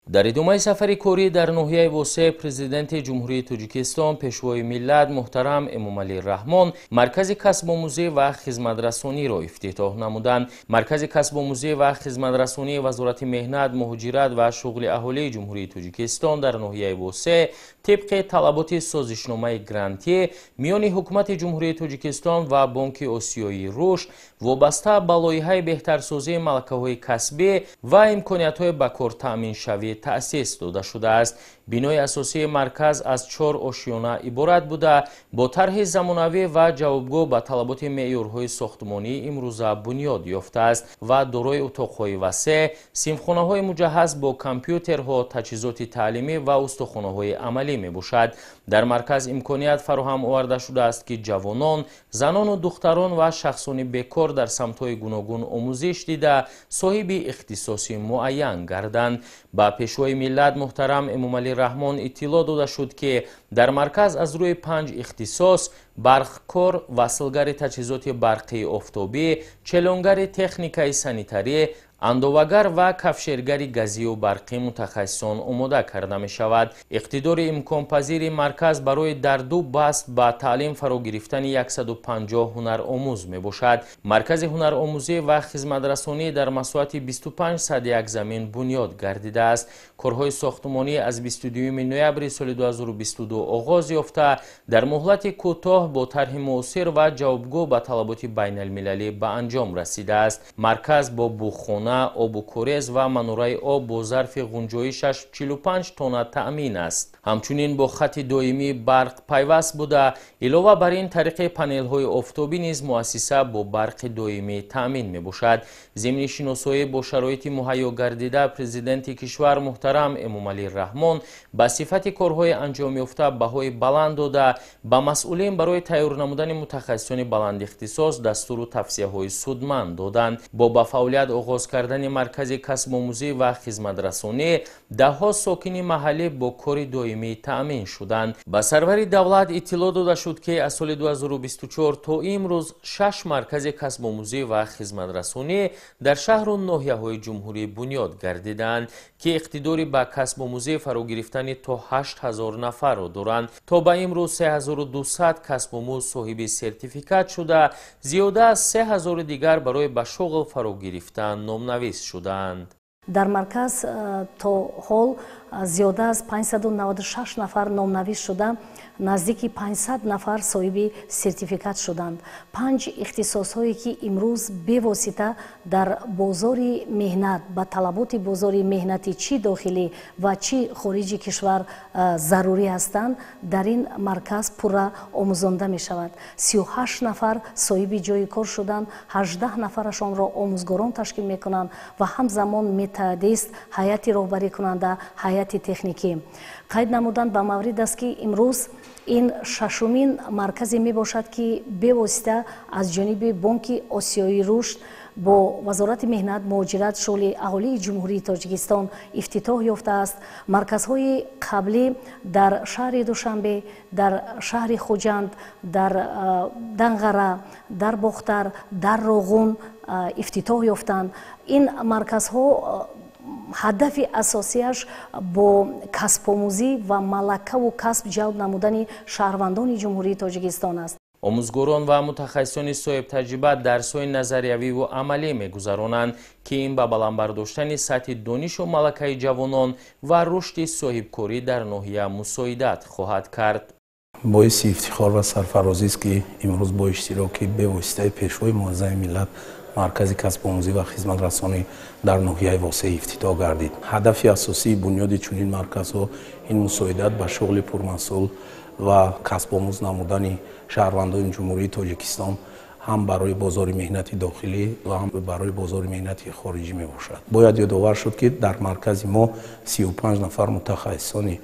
Дар идомаи сафари корӣ дар ноҳияи Восеъ Президенти Ҷумҳурии Тоҷикистон, Пешвои миллат муҳтарам Эмомалӣ Раҳмон маркази касбомӯзӣ ва хизматрасониро ифтитоҳ намуданд. Маркази касбомӯзӣ ва хизматрасонии Вазорати меҳнат, муҳоҷират ва шуғли аҳолии Ҷумҳурии Тоҷикистон дар ноҳияи Восеъ тибқи талаботи созишномаи грантӣ миёни Ҳукумати Ҷумҳурии Тоҷикистон ва Бонки Осиёии рушд вобаста ба лоиҳаи беҳтарсозии малакаҳои касбӣ ва имкониятҳои ба кор таъминшавӣ таъсис дода шудааст. Бинои асосии марказ аз 4 ошёна иборат буда, бо тарҳи замонавӣ ва ҷавобгӯ ба талаботи меъёрҳои сохтмонии имрӯза бунёд ёфтааст ва дорои утоқҳои васеъ, синфхонаҳои муҷаҳҳаз бо компютерҳо, таҷҳизоти таълимӣ ва устохонаҳои амалӣ мебошад. Дар марказ имконият фароҳам оварда шудааст, ки ҷавонон, занону духтарон ва шахсони бекор дар самтҳои гуногун омӯзиш дида, соҳиби ихтисоси муайян гарданд. Ба Пешвои миллат муҳтарам Эмомалӣ Раҳмон иттилоъ дода шуд, ки дар марказ аз рӯи 5 ихтисос: барқкор, васлгари таҷҳизоти барқии офтобӣ, челонгари техникаи санитарӣ, андовагар ва кафшергари газию барқӣ мутахассисон омода карда мешавад. Иқтидори имконпазири марказ барои дар 2 баст ба таълим фаро гирифтани 150 ҳунаромӯз мебошад. Маркази ҳунаромӯзӣ ва хизматрасонӣ дар масоҳати 25 як замин бунёд гардидааст. Корҳои сохтмонӣ аз 22 ноябри соли 2022 оғоз ёфта, дар муҳлати кӯтоҳ бо тарҳи муосир ва ҷавобгӯ ба талаботи байналмилалӣ ба анҷом расидааст. Марказ бо буғхона, обу корез ва манораи об бо зарфи ғунҷоишаш 45 тонна таъмин аст. Ҳамчунин бо хати доимии барқ пайваст буда, илова бар ин, тариқи панелҳои офтобӣ низ муассиса бо барқи доимӣ таъмин мебошад. Зимни шиносоӣ бо шароити муҳайё гардида, Президенти кишвар муҳтарам Эмомалӣ Раҳмон ба сифати корҳои анҷомёфта баҳои баланд дода, ба масъулин барои тайёр намудани мутахассисони баландихтисос дастуру тавсияҳои судманд доданд. Бо ба фаъолият оғоз кардани маркази касбомӯзӣ ва хизматрасонӣ даҳҳо сокини маҳаллӣ бо кори доимӣ таъмин шуданд. Ба сарвари давлат иттилоъ дода шуд, ки аз соли 2024 то имрӯз шаш маркази касбомӯзӣ ва хизматрасонӣ дар шаҳру ноҳияҳои ҷумҳурӣ бунёд гардидаанд, ки иқтидори ба касбомӯзӣ фаро гирифтани то 8000 нафарро доранд. То ба имрӯз 3200 касбомӯз соҳиби сертификат шуда, зиёда аз 3000 дигар барои ба шуғл фаро гирифтан номнавис шудаанд. Дар марказ то ҳол зиёда аз 596 нафар номнавис шуда, наздики 500 нафар соҳиби сертификат шуданд. Панҷ ихтисосҳое, ки имрӯз бевосита дар бозори меҳнат, ба талаботи бозори меҳнати чӣ дохилӣ ва чӣ хориҷи кишвар зарурӣ ҳастанд, дар ин марказ пурра омӯзонда мешавад. 38 нафар соҳиби ҷойи кор шуданд, 18 нафарашонро омӯзгорон ташкил мекунанд ва ҳамзамон методист, ҳайати роҳбарикунанда, ҳайати техникӣ. Қайд намудан ба маврид аст, ки имрӯз ин шашумин марказе мебошад, ки бевосита аз ҷониби Бонки Осиёии рушд бо Вазорати меҳнат, муҳоҷират, шуғли аҳолии Ҷумҳурии Тоҷикистон ифтитоҳ ёфтааст. Марказҳои қаблӣ дар шаҳри Душанбе, дар шаҳри Хуҷанд, дар Данғара, дар Бохтар, дар Роғун ифтитоҳ ёфтанд. Ин марказҳо ҳадафи асосиаш бо касбомӯзӣ ва малакаву касб ҷалб намудани шаҳрвандони Ҷумҳурии Тоҷикистон аст. Омӯзгорон ва мутахассисони соҳибтаҷриба дарсҳои назариявиву амалӣ мегузаронанд, ки ин ба баланд бардоштани сатҳи донишу малакаи ҷавонон ва рушди соҳибкорӣ дар ноҳия мусоидат хоҳад кард. Боиси ифтихор ва сарфарозист, ки имрӯз бо иштироки бевоситаи Пешвои муаззами миллат маркази касбомӯзӣ ва хизматрасонӣ дар ноҳияи Восеъ ифтитоҳ гардид. Ҳадафи асосии бунёди чунин марказҳо ин мусоидат ба шуғли пурмасъул ва касбомӯз намудани шаҳрвандони Ҷумҳурии Тоҷикистон ҳам барои бозори меҳнати дохилӣ ва ҳам барои бозори меҳнати хориҷӣ мебошад. Бояд ёдовар шуд, ки дар маркази мо 35 нафар мутахассисони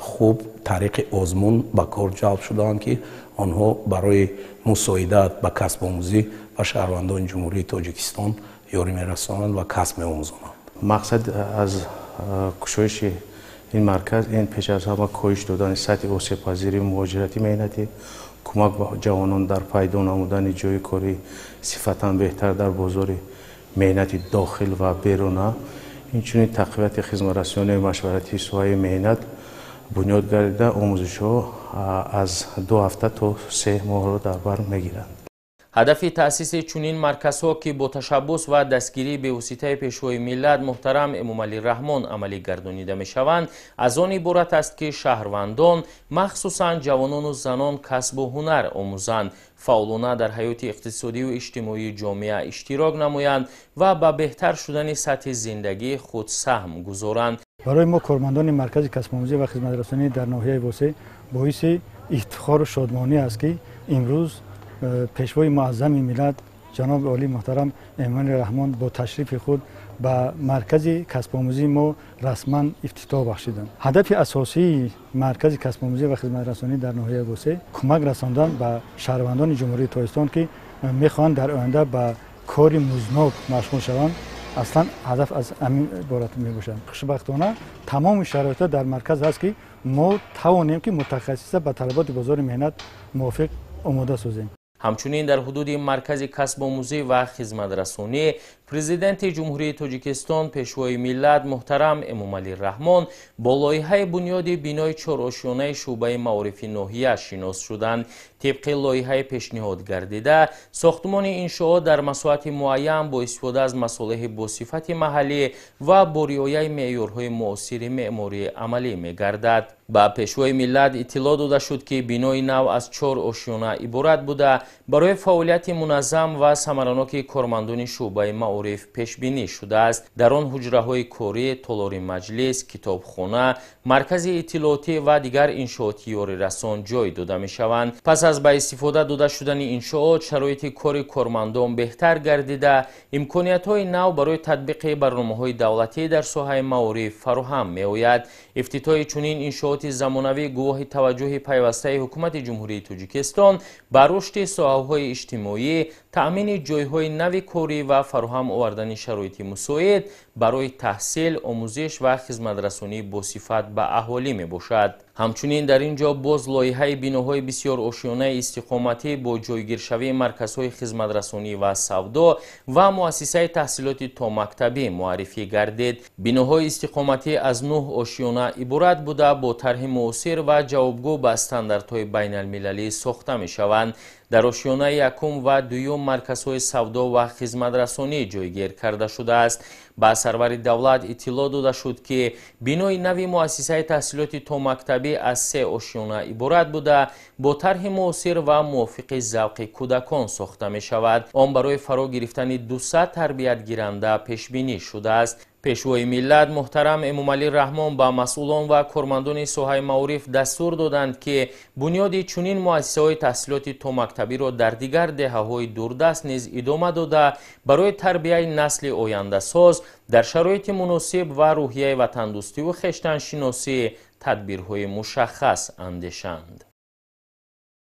хуб тариқи озмун ба кор ҷалб шудаанд, ки онҳо барои мусоидат ба касбомӯзӣ ба шаҳрвандони Ҷумҳурии Тоҷикистон ёрӣ мерасонанд ва касб меомӯзонанд. Мақсад аз кушоиши ин марказ ин пеш аз ҳама коҳиш додани сатҳи осебпазирии муҳоҷирати меҳнатӣ, кӯмак ба ҷавонон дар пайдо намудани ҷойи кори сифатан беҳтар дар бозори меҳнати дохил ва беруна, Инчунин тақвияти хизматрасонии машваратии соҳаи меҳнат бунёд гардида, омӯзишҳо аз 2 ҳафта то 3 моҳро дар бар мегиранд. Ҳадафи таъсиси чунин марказҳо, ки бо ташаббус ва дастгирии бевоситаи Пешвои миллат муҳтарам Эмомалӣ Раҳмон амалӣ гардонида мешаванд, аз он иборат аст, ки шаҳрвандон, махсусан ҷавонону занон, касбу ҳунар омӯзанд, фаъолона дар ҳаёти иқтисодию иҷтимоии ҷомеа иштирок намоянд ва ба беҳтар шудани сатҳи зиндагии худ саҳм гузоранд. Барои мо, кормандони маркази касбомӯзӣ ва хизматрасонӣ дар ноҳияи Восеъ, боиси ифтихору шодмонӣ аст, ки имрӯз Пешвои муаззами миллат ҷаноби олӣ муҳтарам Эмомалӣ Раҳмон бо ташрифи худ ба маркази касбомӯзии мо расман ифтитоҳ бахшиданд. Ҳадафи асосии маркази касбомӯзӣ ва хизматрасонӣ дар ноҳияи Восеъ кӯмак расондан ба шаҳрвандони Ҷумҳурии Тоҷикистон, ки мехоҳанд дар оянда ба кори музнок машғул шаванд. Аслан ҳадаф аз ҳамин иборат мебошад. Хушбахтона, тамоми шароитҳо дар марказ ҳаст, ки мо тавонем, ки мутахассиса ба талаботи бозори меҳнат мувофиқ омода созем. Ҳамчунин дар ҳудуди маркази касбомӯзӣ ва хизматрасонӣ Президенти Ҷумҳурии Тоҷикистон, Пешвои миллат муҳтарам Эмомалӣ Раҳмон бо лоиҳаи бунёди бинои чорошёнаи шӯъбаи маорифи ноҳия шинос шуданд. Тибқи лоиҳаи пешниҳод гардида, сохтмони иншоот дар масоҳати муайян бо истифода аз масолеҳи босифати маҳаллӣ ва бо риояи меъёрҳои муосири меъморӣ амалӣ мегардад. Ба Пешвои миллат иттилоъ дода шуд, ки бинои нав аз 4 ошёна иборат буда, барои фаъолияти муназзам ва самараноки кормандони шӯъбаи маориф пешбинӣ шудааст. Дар он ҳуҷраҳои корӣ, толори маҷлис, китобхона, маркази иттилоотӣ ва дигар иншооти ёрирасон ҷой дода мешаванд. Пас аз ба истифода дода шудани иншоот, шароити кори кормандон беҳтар гардида, имкониятҳои нав барои татбиқи барномаҳои давлатӣ дар соҳаи маориф фароҳам меояд. Ифтитоҳи чунин иншооти замонавӣ гувоҳи таваҷҷӯҳи пайвастаи Ҳукумати Ҷумҳурии Тоҷикистон ба рушди соҳаҳои иҷтимоӣ, таъмини ҷойҳои нави корӣ ва фароҳам овардани шароити мусоид барои таҳсил, омӯзиш ва хизматрасонии босифат ба аҳолӣ мебошад. Ҳамчунин дар ин ҷо боз лоиҳаи биноҳои бисёрошёнаи истиқоматӣ бо ҷойгиршавии марказҳои хизматрасонӣ ва савдо ва муассисаи таҳсилоти томактабӣ муаррифӣ гардид. Биноҳои истиқоматӣ аз 9 ошёна иборат буда, бо тарҳи муосир ва ҷавобгӯ ба стандартҳои байналмилалӣ сохта мешаванд. Дар ошёнаи якум ва дуюм марказҳои савдо ва хизматрасонӣ ҷойгир карда шудааст. Ба сарвари давлат иттилоъ дода шуд, ки бинои нави муассисаи таҳсилоти томактабӣ аз 3 ошёна иборат буда, бо тарҳи муосир ва мувофиқи завқи кӯдакон сохта мешавад. Он барои фаро гирифтани 200 тарбиятгиранда пешбинӣ шудааст. Пешвои миллат муҳтарам Эмомалӣ Раҳмон ба масъулон ва кормандони соҳаи маориф дастур доданд, ки бунёди чунин муассисаҳои таҳсилоти томактабиро дар дигар деҳаҳои дурдаст низ идома дода, барои тарбияи насли ояндасоз дар шароити муносиб ва рӯҳияи ватандӯстиву хештаншиносӣ тадбирҳои мушаххас андешанд.